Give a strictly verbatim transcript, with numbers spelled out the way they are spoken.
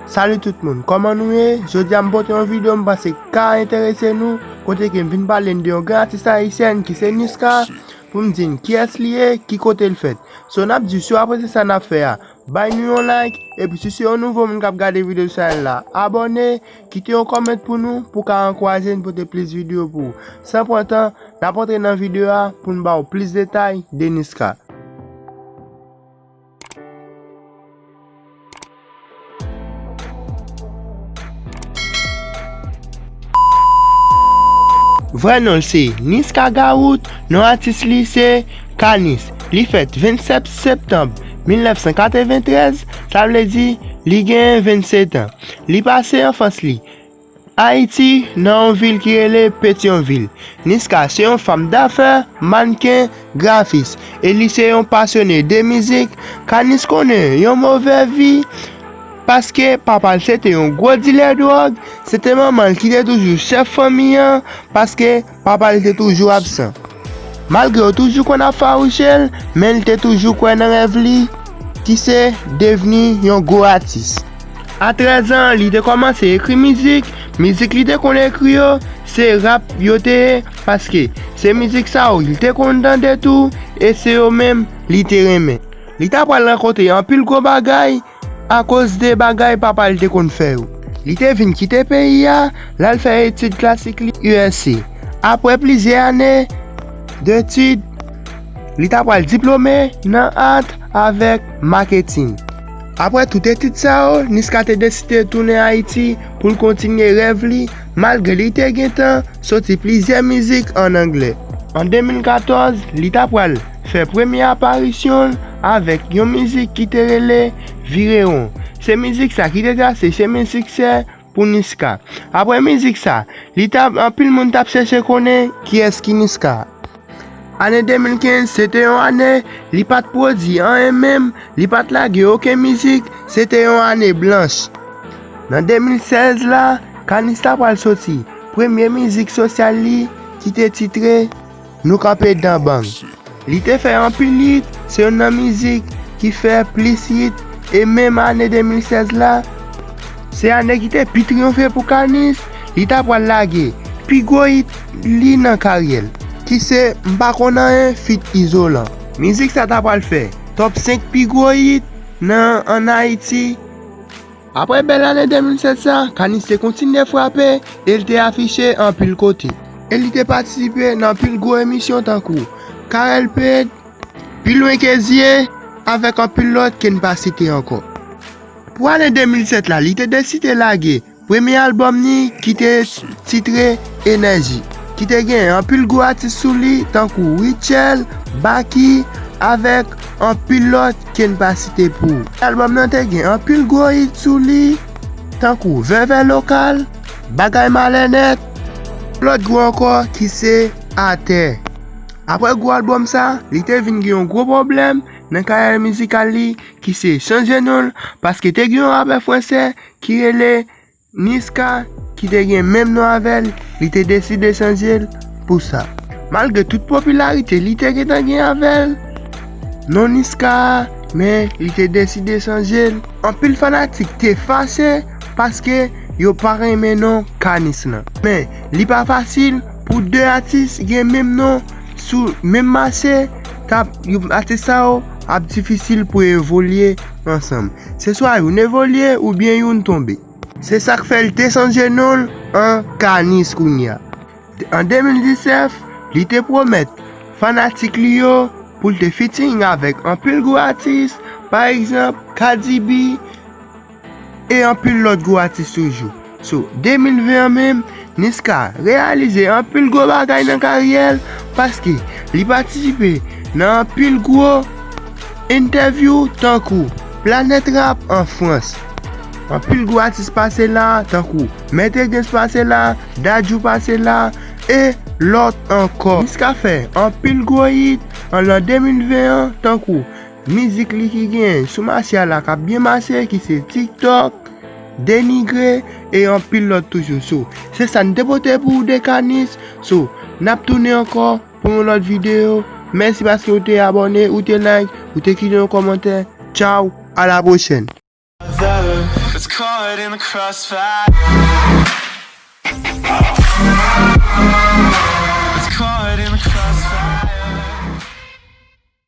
Salut tout moun, kòman nou ye? Jodi a m pote yon videyo m panse k ka enterese nou, kote ke m vin pale n de yon gran atis ayisyèn ki se Niska, pou m di n kiyès li ye, ki kote l fèt. So n ap di si w apresye sa n ap fè a, bay nou yon like, epi si se yon nouvo moun k ap gade videyo sa la, abòne, kite yon kòmant pou nou, pou ka ankouraje n pote plis videyo pou ou. San pran tan, n ap antre nan videyo a pou n ba w plis detay de Niska. Vrè non l se Niska Garout, non atis li se Kanis. Li fèt vennsèt septanm mil nèf san katreventrèz, sa vle di li gen vennsetan. Li pase anfans li Ayiti, nan yon vil ki rele Petyonvil. Niska se yon fanm dafè, mannken, grafis, e li se yon pasyone de mizik. Kanis konnen yon movè vi, paske papa l se te yon gwo dilè dwòg, se te manman l ki te toujou chèf fanmi an, paske papa l te toujou absan. Malgre yo toujou konn ap fawouche l, men l te toujou kwè nan rèv li, ki se devni yon gwo atis. A trèz an, li te kòmanse ekri mizik. Mizik li te konn ekri yo, se rap yo te ye, paske se mizik sa yo li te konn tande tou, e se yo menm li te renmen. Li ta pral rankontre anpil gwo bagay akoz de bagay papa l te konn fè yo. Li te vin kite peyi a, l al fè etid klasik li U S C. Apre plizyè ane detid, li ta pral diplome nan art avèk marketing. Apre tout etid sa yo, Niska te deside tounen Ayiti pou l kontinye rèv li, malgre li te gentan soti plizyè mizik ann anglè. An de mil katòz, li ta pral fè premye aparisyon l avèk yon mizik ki te rele Virewon. Se mizik sa ki te trase chemen siksè pou Niska. Apre mizik sa, li t ap, anpil moun t ap chèche konnen kiyès ki Niska. Ane de mil kenz, se te yon ane li pa t pwodui anyen menm, li pa t lage okenn mizik, se te yon ane blanch. Nan de mil sèz la, Kanis ta pral soti premye mizik sosyal li ki te titre Nou kanpe dan bang. Li te fè anpil hit, se youn nan mizik ki fè plis hit, e menm ane de mil sèz la, se ane ki te pi triyonfe pou Kanis, li ta pral lage pi gwo hit li nan karyè l, ki se M pa konn anyen feat Izolan. Mizik sa ta pral fè top senk pi gwo hit nan, ann Ayiti. Apre bèl ane de mil sèz sa, Kanis te kontinye frape e l te afiche anpil kote. E li te patisipe nan anpil gwo emisyon tankou Carel Ped, Pi lwen ke zye, avèk anpil lòt ke n pa site ankò. Pou ane de mil sèt la, li te deside lage premye albòm ni ki te titre Enèji, ki te gen anpil gwo atis sou li, tankou Rutshelle, Baky, avèk anpil lòt ke n pa site pou ou. Albòm nan te gen anpil gwo hit sou li, tankou Vèvè Lokal, Bagay Malè Nèt, lòt gwo ankò ki se Atè. Apre gwo albòm sa, li te vin gen yon gwo pwoblèm nan karyè mizikal li, ki se chanje non l, paske te gen yon rapè fransè ki rele Niska, ki te gen menm non avè l, li te deside chanje l pou sa. Malgre tout popilarite li te gentan gen avè l, non Niska a, men li te deside chanje l. Anpil fanatik te fache paske yo pa renmen non Kanis lan. Men, li pa fasil pou de atis gen menm non sou menm mache, t ap, yo, atis sa yo ap difisil pou evolye ansanm. Se swa youn evolye oubyen youn tonbe. Se sa k fè l te chanje non l an Kanis kounye a. An de mil disèt, li te pwomèt fanatik li yo pou l te featuring avèk anpil gwo atis, pa egzanp, Cardi B e anpil lòt gwo atis toujou. So, de mil ven an menm, Niska reyalize anpil gwo bagay nan karyè l, paske li patisipe nan anpil gwo entèvyou tankou Planèt Rap an Frans. Anpil gwo atis pase la, tankou Maître Gims pase la, Dadju pase la, e lòt ankò. Niska fè anpil gwo hit an lan de mil ven an, tankou mizik li ki gen sou mache a la k ap byen mache, ki se TikTok, Denigre, e anpil lòt toujou. So, se sa n te pote pou ou de Kanis. So, n ap tounen ankò pou yon lòt videyo. Mèsi paske ou te abòne, ou te like, ou te kite yon kòmantè. Tchaw! À la prochaine. It's caught in the crossfire.